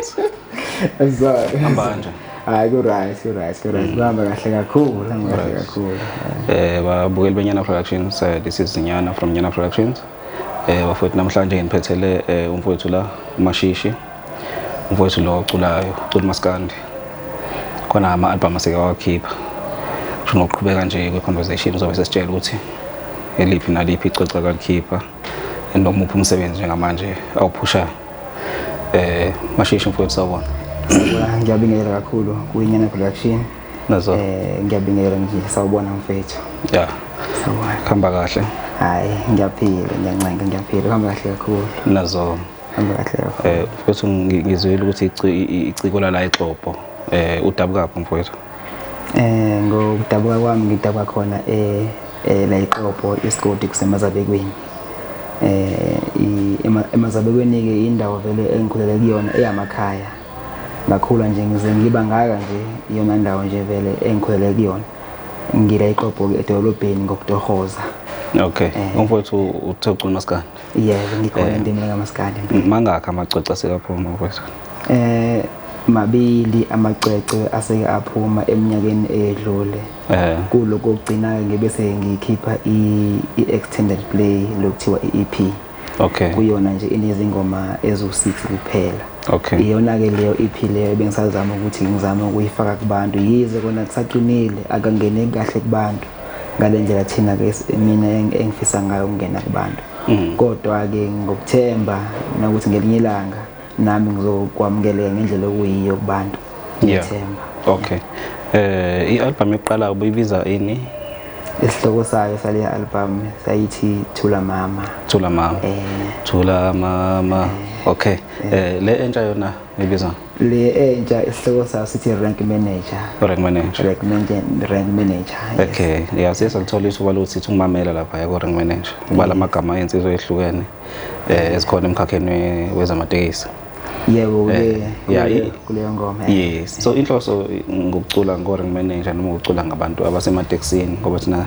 Sorry. Hamba kanjani? Hayi, ku-right, ku-right, ku-right. Kuhamba kahle kakhulu, kuhamba kahle kakhulu. Babukeli beNyana Productions, this is Nyana from Nyana Productions. Bafowethu, namhlanje nginiphethele umfowethu la, uMashishi. Umfowethu lo oculayo, ucula umaskandi. Khona ama album aseke wakhipha. Kusho ngokuqhubeka nje kwe-conversation uzobe sesitshela ukuthi eliphi naliphi icwecwe akalikhipha nomuphi umsebenzi njengamanje awuphushayo. Mashishi mfowethu, sawubona. Sawubona, ngiyabingelela kakhulu kuyiNyana Production. Nazo. Ngiyabingelela nje, sawubona mfethu. Sawubona. Khamba kahle. Hayi, ngiyaphila, ngiyancenga, ngiyaphila. Kuhamba kahle kakhulu. Nazo. Kuhamba kahle kakhulu. Mfowethu, ngizwile ukuthi iciko la eXobho. Udabuka kuphi mfowethu? Ngokudabuka kwami ngidabuka khona la eXobho, isigodi kuseMazabekweni. EMazabekweni ke indawo vele engikhulele kuyona eyamakhaya. Ngakhula nje ngize ngiba ngaka nje, iyona ndawo nje vele engikhulele kuyona. Ngila eXobho ke edolobheni ngokutohoza. Okay. Umfowethu uthe ucula umaskandi. Yebo, ngikhona endimeni kamaskandi. Mangakhi amacwecwe asekaphuma, mfowethu? Mabili amacwecwe aseke aphuma eminyakeni eyedlule. Kuloko kokugcina ngibe sengikhipha i-extended play lokuthiwa i-EP. Kuyona nje inezingoma ezu-6 kuphela. Iyona ke leyo EP leyo bengisazama ukuthi ngizame ukuyifaka kubantu, yize kona kusaqinile, akangeni kahle kubantu ngale ndlela thina ke mina engifisa ngayo ukungena kubantu. Kodwa ke ngokuthemba nokuthi ngelinye ilanga nami ngizokwamukeleka ngendlela okuyiyo kubantu. Ngiyethemba. Okay. I-album yokuqala ubuyibiza ini? Isihloko sayo sale album sayithi Thula Mama. Thula Mama. Thula Mama. Okay. Le entsha yona ibiza? Le entsha isihloko sayo sithi Rank Manager. Rank Manager. Rank Manager, Rank Manager. Yes. Okay. Yeah, siye salithola ithuba lokuthi sithi ungimamela lapha ku Rank Manager. Ubala amagama ensizwa ehlukene ezikhona emkhakheni wezamatekisi. Yebo, kuleyo ngoma. Yes. So inhloso ngokucula ngo Rank Manager noma ukucula ngabantu abasematekisini, ngoba thina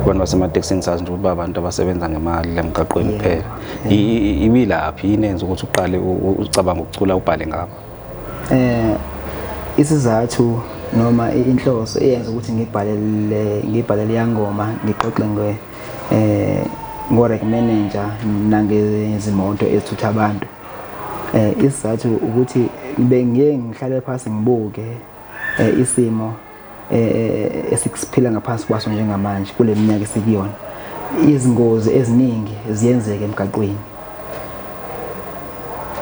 abantu basematekisini sazi nje ukuthi babantu abasebenza ngemali emgaqweni kuphela. Ibilaphi yini enza ukuthi uqale ucabanga ukucula ubhale ngabo? Isizathu noma inhloso eyenza ukuthi ngibhalele yangoma ngixoxe nge ngo Rank Manager nangezimoto ezithutha abantu. Isizathu ukuthi bengiye ngihlale phansi ngibuke isimo esikuphila ngaphansi kwaso njengamanje kule minyaka esikuyona. Izingozi eziningi ziyenzeka emgaqweni,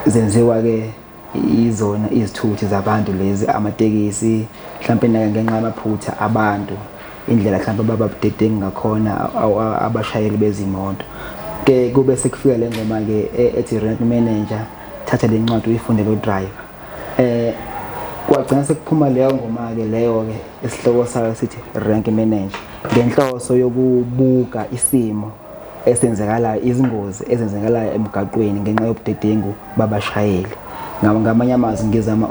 zenziwa ke izona izithuthi zabantu lezi, amatekisi, mhlawumbe ngenxa yamaphutha abantu, indlela mhlawumbe ababudedengu ngakhona abashayeli bezimoto. Ke kube sekufika le ngoma ke ethi Rank Manager, thatha le ncwadi uyifunde lo driver. Kwagcina sekuphuma leyo ngoma ke leyo ke esihloko sayo sithi Rank Manager, ngenhloso yokubuka isimo esenzekalayo, izingozi ezenzekalayo emgaqweni ngenxa yobudedengu babashayeli. Ngamanye amazwi ngizama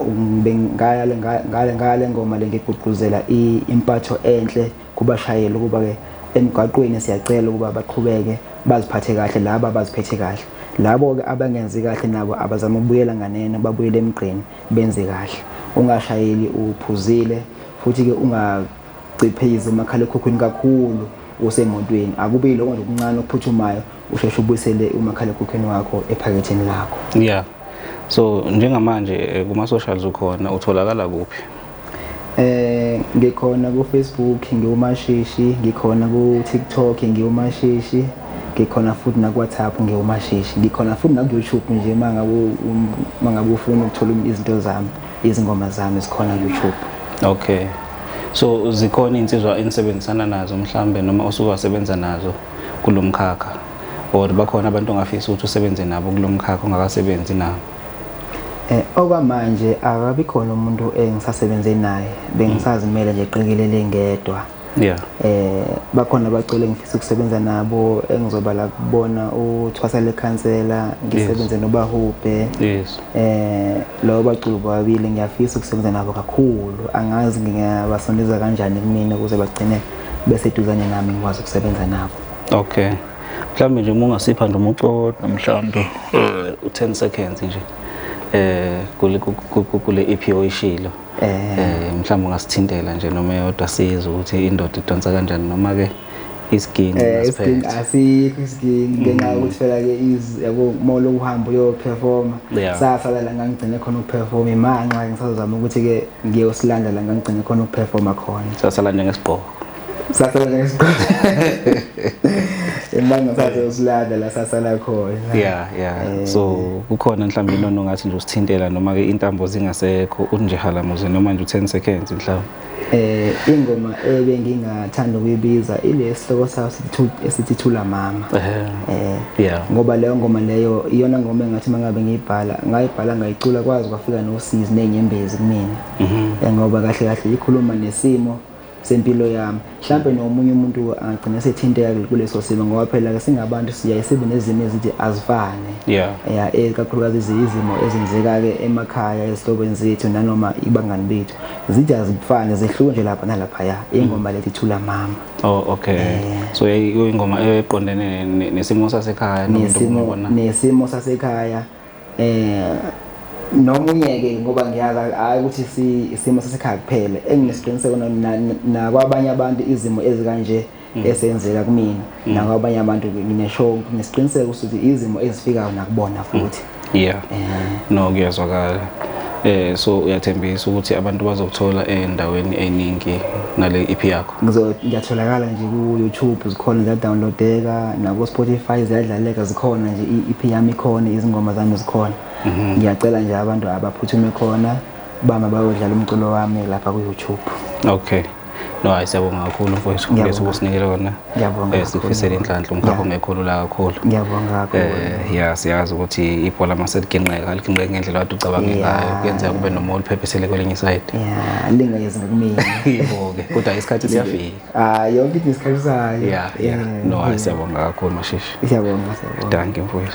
ngale ngoma le ngigqugquzela impatho enhle kubashayeli, ukuba ke emgaqweni siyacela ukuba baqhubeke baziphathe kahle laba abaziphethe kahle, labo ke abangenzi kahle nabo abazama ukubuyela nganeno, babuyele emgqeni benze kahle. Ungashayeli uphuzile, futhi ke ungaciphezi umakhalekhukhwini kakhulu usemotweni. Akube lokho nje okuncane okuphuthumayo, usheshe ubuyisele umakhalekhukhwini wakho ephaketheni lakho. Yeah. So njengamanje kuma socials ukhona, utholakala kuphi? Ngikhona ku Facebook ngiwuMashishi, ngikhona ku TikTok ngiwuMashishi, ngikhona futhi na ku WhatsApp ngiwuMashishi, ngikhona futhi na ku YouTube nje mangabe ufuna ukuthola izinto zami, izingoma zami zikhona ku YouTube. Okay. So zikhona insizwa enisebenzisana nazo mhlambe noma osuke wasebenza nazo kulomkhakha, or bakhona abantu ongafisa ukuthi usebenze nabo kulomkhakha ongakasebenzi nabo? Okwamanje akabi khona umuntu engisasebenze naye, bengisazimele nje qikelele ngedwa. Bakhona abaculi engifisa ukusebenza nabo, engizobala kubona uThwasa lekhansela, ngisebenze noBahubhe. Labo baculi bobabili ngiyafisa ukusebenza nabo kakhulu. Angazi ngingabasondeza kanjani kumina ukuze bagcine beseduzane nami ngikwazi ukusebenza nabo. Okay. Mhlawumbe nje uma ungasipha nje umuco mhlawumbe u10 seconds nje. Kule EP oyishilo. Mhlawumbe ungasithintela nje noma eyodwa sizwe ukuthi indoda idonsa kanjani, noma ke isiginci Isiginci ngasiphethe. Asikho isiginci ngenxa yokuthi phela ke yabo, uma ulokhu uhamba uyoperforma, sasala la ngangigcine khona ukuperforma. Imanxa ngisazama ukuthi ke ngiyosilanda la ngangigcine khona ukuperforma khona. Sasala njengesigqoko. Sasala njengesigqoko, imanje ngisazosilanda la sasala khona. Yeah, so kukhona mhlawumbe into ongathi nje usithintela, noma ke intambo zingasekho, uthi nje halamuze noma nje u10 seconds mhlawumbe? Ingoma ebengingathanda ukuyibiza ile sihloko sayo esithi Thula Mama. Ngoba leyo ngoma leyo iyona ngoma engathi mangabe ngiyibhala, ngayibhala, ngayicula, kwazi kwafika nosizi nezinyembezi kumina. Ngoba kahle kahle ikhuluma nesimo sempilo yami. Mhlambe nomunye umuntu angagcina sethinteka kuleso simo, ngoba phela ke singabantu siyaye sibe nezimo ezithi azifane. Ya, kakhulukazi izimo ezenzeka ke emakhaya, ezihlobeni zethu nanoma ibangani bethu, zithi azifane, zehluke nje lapha nalaphaya. Ingoma lethi Thula Mama. Oh, okay. So ingoma eqondene nesimo sasekhaya noma into Nesimo ongibona. Nesimo sasekhaya, nomunye ke, ngoba ngiyazi hayi ukuthi isimo sasekhaya kuphela, enginesiqiniseko nakwabanye abantu izimo ezikanje esenzeka kumina nakwabanye abantu, nginesho nginesiqiniseko ukuthi izimo ezifikayo nakubona futhi. Yeah. No, kuyazwakala. So uyathembisa ukuthi abantu bazokuthola endaweni eningi nale EP yakho? Ngiyatholakala nje ku YouTube, zikhona, ziyadownloadeka, nako Spotify ziyadlaleka, zikhona nje, i-EP yami ikhona, izingoma zami zikhona. Ngiyacela nje abantu abaphuthume khona bama bayodlala umculo wami lapha ku YouTube. Okay. No, hayi, siyabonga kakhulu mfowethu Ngiyabonga. kulesi usinikele kona. Ngiyabonga kakhulu. Sikufisela inhlanhla, umkhakha ongekho lula kakhulu. Ngiyabonga kakhulu. Yeah, siyazi ukuthi ibhola maseliginqeka liginqeke ngendlela kade ucabange ngayo. Kuyenzeka kube noma uliphephisele kwelinye iside. Yeah, lingayezi ngakumina. Yebo ke, kodwa isikhathi siyafika. Ah, yonke into isikhathi sayo. Yeah. No, hayi, siyabonga kakhulu, Mashishi. Siyabonga, siyabonga. Dankie, mfowethu.